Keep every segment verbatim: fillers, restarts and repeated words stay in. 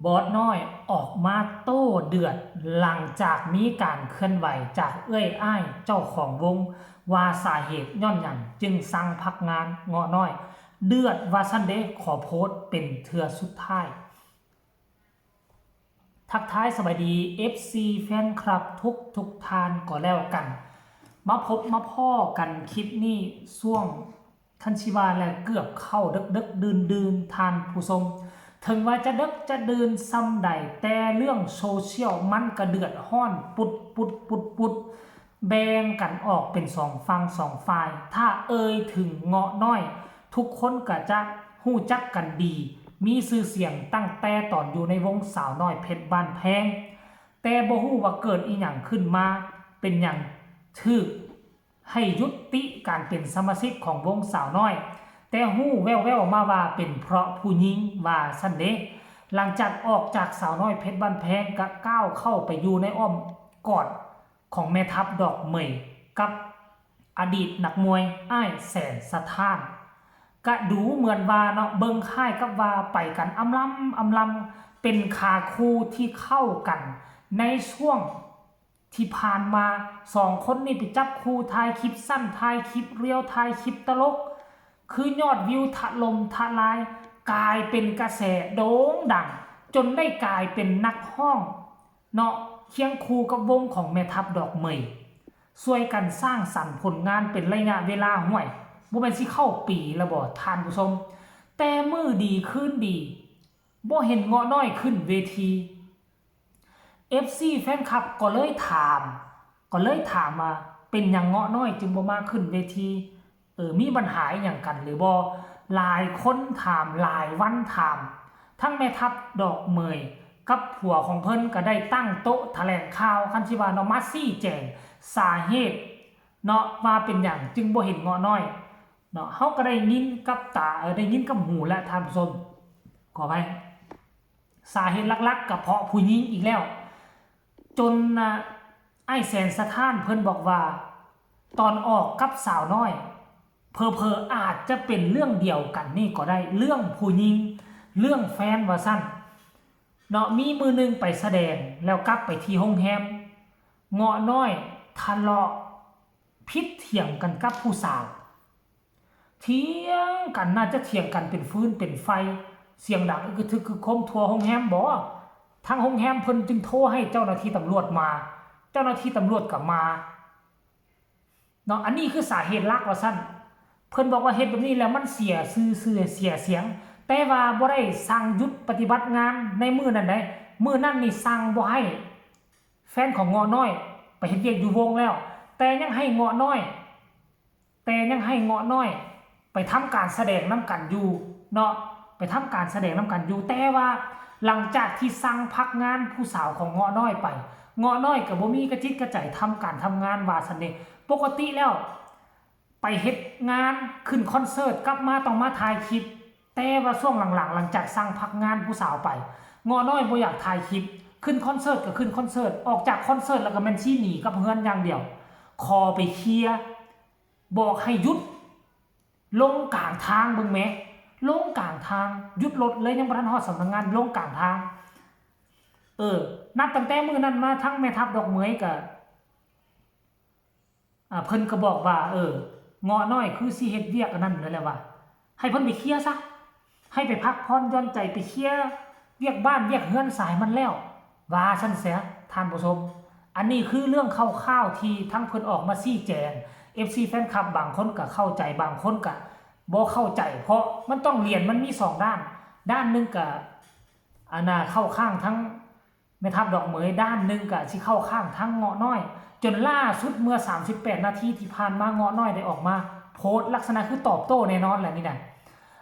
บอสน้อยออกมาโต้เดือดหลังจากมีการเคลื่อนไหวจากเอื้อยอ้ายเจ้าของวง ว่าสาเหตุย้อนหยังจึงสั่งพักงานเงาะน้อย เดือดว่าซั่นเด้ ขอโพสต์เป็นเทื่อสุดท้าย ทักทายสบายดี เอฟซี แฟนคลับทุกทุกท่านก็แล้วกัน มาพบมาพ้อกันคลิปนี้ช่วง คันสิว่าแล้วเกือบเข้าเดิกๆดื่นๆ ท่านผู้ชม ถึงว่าจะเดิกจะดื่นส่ำใด แต่เรื่องโซเชียลมันกะเดือดฮ้อนปุดปุดปุดปุด แบ่งกันออกเป็นสองฝั่งสองฝ่าย ถ้าเอ่ยถึงเงาะน้อย ทุกคนกะจะฮู้จักกันดี มีชื่อเสียงตั้งแต่ตอนอยู่ในวงสาวน้อยเพชรบ้านแพง แต่บ่ฮู้ว่าเกิดอิหยังขึ้นมา เป็นหยังถึก ให้ยุติการเป็นสมาชิกของวงสาวน้อย แต่ฮู้แว่วๆมาว่าเป็นเพราะผู้หญิงว่าซั่นเด้ หลังจากออกจากสาวน้อยเพชรบ้านแพงกะก้าวเข้าไปอยู่ในอ้อมกอดของแม่ทัพดอกเหมยกับอดีตนักมวยอ้ายแสนสถาน กะดูเหมือนว่าเนาะ เบิ่งคล้ายกับว่าไปกันอำลำอำลำ เป็นขาคู่ที่เข้ากันในช่วง ที่ผ่านมาสองคนนี้ไปจับคู่ถ่ายคลิปสั้นถ่ายคลิปเรียวถ่ายคลิปตลก คือยอดวิวถล่มทลาย กลายเป็นกระแสโด่งดัง จนได้กลายเป็นนักฮ้องเนาะ เคียงคู่กับวงของแม่ทัพดอกเหมย ช่วยกันสร้างสรรค์ผลงานเป็นระยะเวลาห้วย บ่แม่นสิเข้าปีแล้วบ่ท่านผู้ชม แต่มื้อดีคืนดี บ่เห็นเงาะน้อยขึ้นเวที เอฟซี แฟนคลับก็เลยถาม ก็เลยถามว่าเป็นหยังเงาะน้อยจึงบ่มาขึ้นเวที เออ มีปัญหาอหย่างกันหรือบ่ หลายคนถาม หลายวันถาม ทั้งแม่ทัพดอกเหมยกับผัวของเพิ่นก็ได้ตั้งโต๊ะแถลงข่าว คันสิว่าเนาะ มาชี้แจงสาเหตุเนาะ ว่าเป็นหยังจึงบ่เห็นเงาะน้อยเนาะ เฮาก็ได้ยินกับตา เออ ได้ยินกับหูแล้วท่านผู้ชม ขออภัย สาเหตุหลักๆก็เพราะผู้หญิงอีกแล้ว จนน่ะ อ้ายแสนสถานเพิ่นบอกว่า ตอนออกกับสาวน้อย เผลอๆอาจจะเป็นเรื่องเดียวกันนี่ก็ได้ เรื่องผู้หญิง เรื่องแฟนว่าซั่นเนาะ มีมื้อหนึ่งไปแสดง แล้วกลับไปที่โรงแรม เงาะน้อยทะเลาะผิดเถียงกันกับผู้สาว เถียงกัน น่าจะเถียงกันเป็นฟืนเป็นไฟ เสียงดังอึกกระทึกครึกโครมทั่วโรงแรมบ่ ทางโรงแรมเพิ่นจึงโทรให้เจ้าหน้าที่ตำรวจมา เจ้าหน้าที่ตำรวจก็มาเนาะ อันนี้คือสาเหตุหลักว่าซั่น เพิ่นบอกว่าเฮ็ดแบบนี้แล้วมันเสียชื่อ เสีย เสียเสียง แต่ว่าบ่ได้สั่งหยุดปฏิบัติงานในมื้อนั้นใด มื้อนั้นนี่สั่งบ่ให้แฟนของเงาะน้อยไปเฮ็ดเวียกอยู่วงแล้ว แต่ยังให้เงาะน้อย แต่ยังให้เงาะน้อยไปทำการแสดงนำกันอยู่เนาะ ไปทำการแสดงนำกันอยู่ แต่ว่าหลังจากที่สั่งพักงานผู้สาวของเงาะน้อยไป เงาะน้อยก็บ่มีกระจิตกระใจทำการทำงานว่าซั่นเด้ ปกติแล้วไปเฮ็ดงานขึ้นคอนเสิร์ตกลับมาต้องมาถ่ายคลิป แต่ว่าช่วงหลังๆ หลังจากสั่งพักงานผู้สาวไป เงาะน้อยบ่อยากถ่ายคลิป ขึ้นคอนเสิร์ตก็ขึ้นคอนเสิร์ต ออกจากคอนเสิร์ตแล้วก็แม่นสิหนีกลับเฮือนอย่างเดียว ขอไปเคลียร์ บอกให้หยุด ลงกลางทางเบิ่งแหม ลงกลางทาง หยุดรถเลย ยังบ่ทันฮอดสำนักงาน ลงกลางทาง เออ นับตั้งแต่มื้อนั้นมา ทั้งแม่ทัพดอกเหมยก็ อ่า เพิ่นก็บอกว่า เออ เงาะน้อยคือสิเฮ็ดเวียกอันนั้นนั่นแหละว่า ให้เพิ่นไปเคลียร์ซะ ให้ไปพักผ่อนหย่อนใจ ไปเคลียร์เวียกบ้านเวียกเฮือนซะให้มันแล้ว ว่าซั่นเสีย ท่านผู้ชม อันนี้คือเรื่องคร่าวๆที่ทั้งเพิ่นออกมาชี้แจง เอฟซี แฟนคลับบางคนก็เข้าใจ บางคนก็บ่เข้าใจ เพราะมันต้อง เหรียญมันมีสองด้าน ด้านหนึ่งก็ อันน่ะ เข้าข้างทั้งแม่ทัพดอกเหมย ด้านหนึ่งก็สิเข้าข้างทั้งเงาะน้อย จนล่าสุดเมื่อ สามสิบแปด นาทีที่ผ่านมา เงาะน้อยได้ออกมาโพสต์ลักษณะคือตอบโต้แน่นอนแหละนี่นะ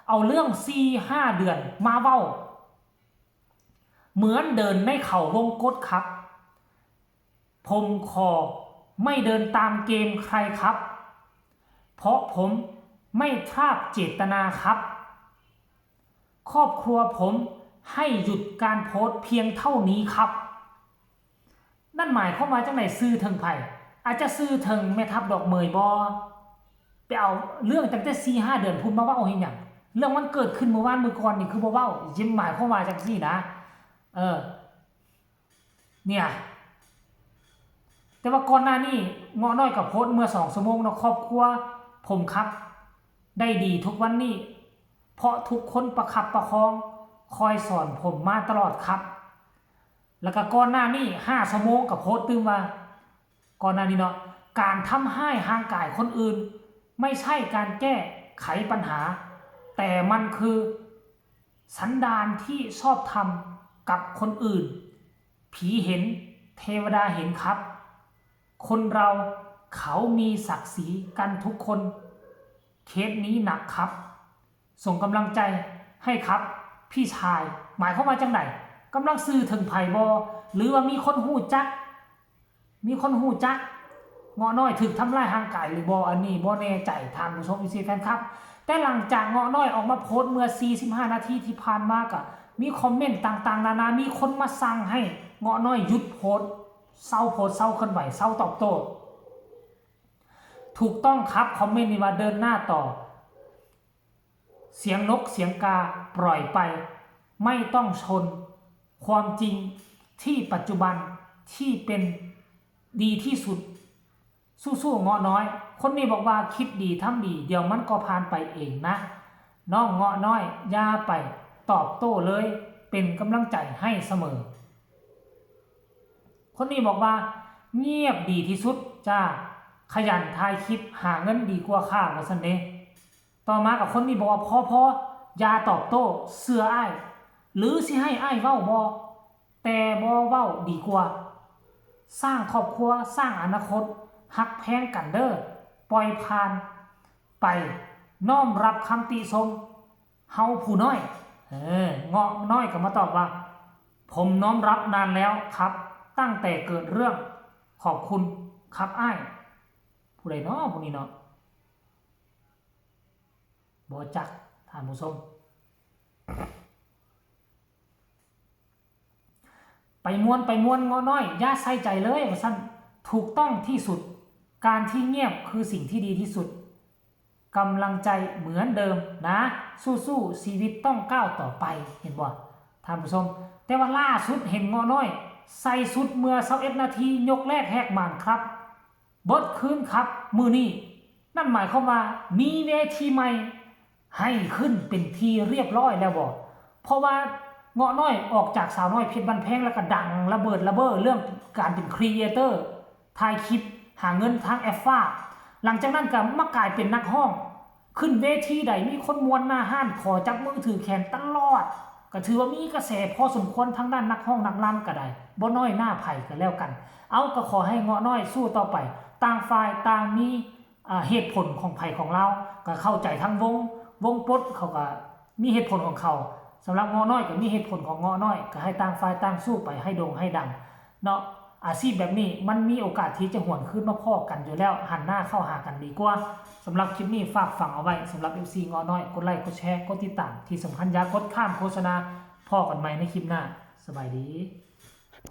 เอาเรื่องสี่ห้าเดือนมาเว้า เหมือนเดินในเขาวงกตครับ ผมขอไม่เดินตามเกมใครครับ เพราะผมไม่ทราบเจตนาครับ ครอบครัวผมให้หยุดการโพสต์เพียงเท่านี้ครับ นั่นหมายความว่าจั่งใด สื่อถึงไผ อาจจะสื่อถึงแม่ทัพดอกเหมยบ่ ไปเอาเรื่องตั้งแต่สี่ห้าเดือนพุ้นมาเว้าเฮ็ดหยัง เรื่องมันเกิดขึ้นมื้อวานมื้อก่อนนี่คือบ่เว้า สิหมายความว่าจั่งซี้นะ เออ เนี่ย แต่ว่าก่อนหน้านี้เงาะน้อยก็โพสต์เมื่อสองชั่วโมงเนาะ ครอบครัวผมครับ ได้ดีทุกวันนี้ เพราะทุกคนประคับประคอง คอยสอนผมมาตลอดครับ แล้วก็ก่อนหน้านี้ห้าชั่วโมงก็โพสต์ตื่มว่า ก่อนหน้านี้เนาะ การทำร้ายร่างกายคนอื่น ไม่ใช่การแก้ไขปัญหา แต่มันคือสันดานที่ชอบทำกับคนอื่น ผีเห็น เทวดาเห็นครับ คนเราเขามีศักดิ์ศรีกันทุกคน เคสนี้หนักครับ ส่งกำลังใจให้ครับ พี่ชาย หมายความว่าจังได๋ กำลังสื่อถึงไผบ่ หรือว่ามีคนฮู้จัก มีคนฮู้จักเงาะน้อยถูกทำร้ายร่างกายหรือบ่ อันนี้บ่แน่ใจ ท่านผู้ชม เอฟซี แฟนคลับ แต่หลังจากเงาะน้อยออกมาโพสต์เมื่อสี่สิบห้านาทีที่ผ่านมา ก็มีคอมเมนต์ต่างๆนานา มีคนมาสั่งให้เงาะน้อยหยุดโพสต์ เซาโพสต์ เซาเคลื่อนไหว เซาตอบโต้ ถูกต้องครับ คอมเมนต์นี้ว่าเดินหน้าต่อ เสียงนกเสียงกาปล่อยไป ไม่ต้องชน ความจริงที่ปัจจุบันที่เป็นดีที่สุด สู้ๆ เงาะน้อย คนนี้บอกว่าคิดดีทำดี เดี๋ยวมันก็ผ่านไปเองนะ น้องเงาะน้อย อย่าไปตอบโต้เลย เป็นกำลังใจให้เสมอ คนนี้บอกว่าเงียบดีที่สุดจ้า ขยันถ่ายคลิปหาเงินดีกว่าค่ะ ว่าซั่นเด้ ต่อมากับคนนี้บอกว่า พอๆ อย่าตอบโต้ เชื่ออ้าย หรือสิให้อ้ายเว้าบ่ แต่บ่เว้าดีกว่า สร้างครอบครัว สร้างอนาคต ฮักแพงกันเด้อ ปล่อยผ่านไป น้อมรับคำติชม เฮาผู้น้อย เออ เงาะน้อยก็มาตอบว่า ผมน้อมรับนานแล้วครับ ตั้งแต่เกิดเรื่อง ขอบคุณครับอ้าย ผู้ใดน้อ ผู้นี้เนาะ บ่จัก ท่านผู้ชม ไปม่วน ไปม่วน เงาะน้อย อย่าใส่ใจเลย ว่าซั่น ถูกต้องที่สุด การที่เงียบคือสิ่งที่ดีที่สุด กำลังใจเหมือนเดิมนะ สู้ๆ ชีวิตต้องก้าวต่อไป เห็นบ่ ท่านผู้ชม แต่ว่าล่าสุดเห็นเงาะน้อย ใส่ชุดเมื่อซาวเอ็ดนาที ยกแรกแหกม่านครับ เบิดคืนครับ มื้อนี้ นั่นหมายความว่ามีเวทีใหม่ให้ขึ้นเป็นที่เรียบร้อยแล้วบ่ เพราะว่าเงาะน้อยออกจากสาวน้อยเพชรบ้านแพงแล้วก็ดังระเบิดระเบ้อเรื่องการเป็นครีเอเตอร์ ถ่ายคลิปหาเงินทางแอปฟ้า หลังจากนั้นก็มากลายเป็นนักร้อง ขึ้นเวทีใดมีคนม่วนหน้าฮ้าน ขอจับมือถือแขนตลอด ก็ถือว่ามีกระแสพอสมควรทางด้านนักร้องนักรำก็ได้ บ่น้อยหน้าไผก็แล้วกัน เอา ก็ขอให้เงาะน้อยสู้ต่อไป ต่างฝ่ายต่างมี อ่า เหตุผลของไผของลาว ก็เข้าใจทั้งวง วงปลดเขาก็มีเหตุผลของเขา สำหรับเงาะน้อยก็มีเหตุผลของเงาะน้อย ก็ให้ต่างฝ่ายต่างสู้ไป ให้โด่งให้ดังเนาะ อาชีพแบบนี้มันมีโอกาสที่จะหวนคืนมาพ้อกันอยู่แล้ว หันหน้าเข้าหากันดีกว่า สำหรับคลิปนี้ฝากฝังเอาไว้ สำหรับ เอฟซี เงาะน้อย กดไลค์ กดแชร์ กดติดตาม ที่สำคัญอย่ากดข้ามโฆษณา พ้อกันใหม่ในคลิปหน้า สบายดี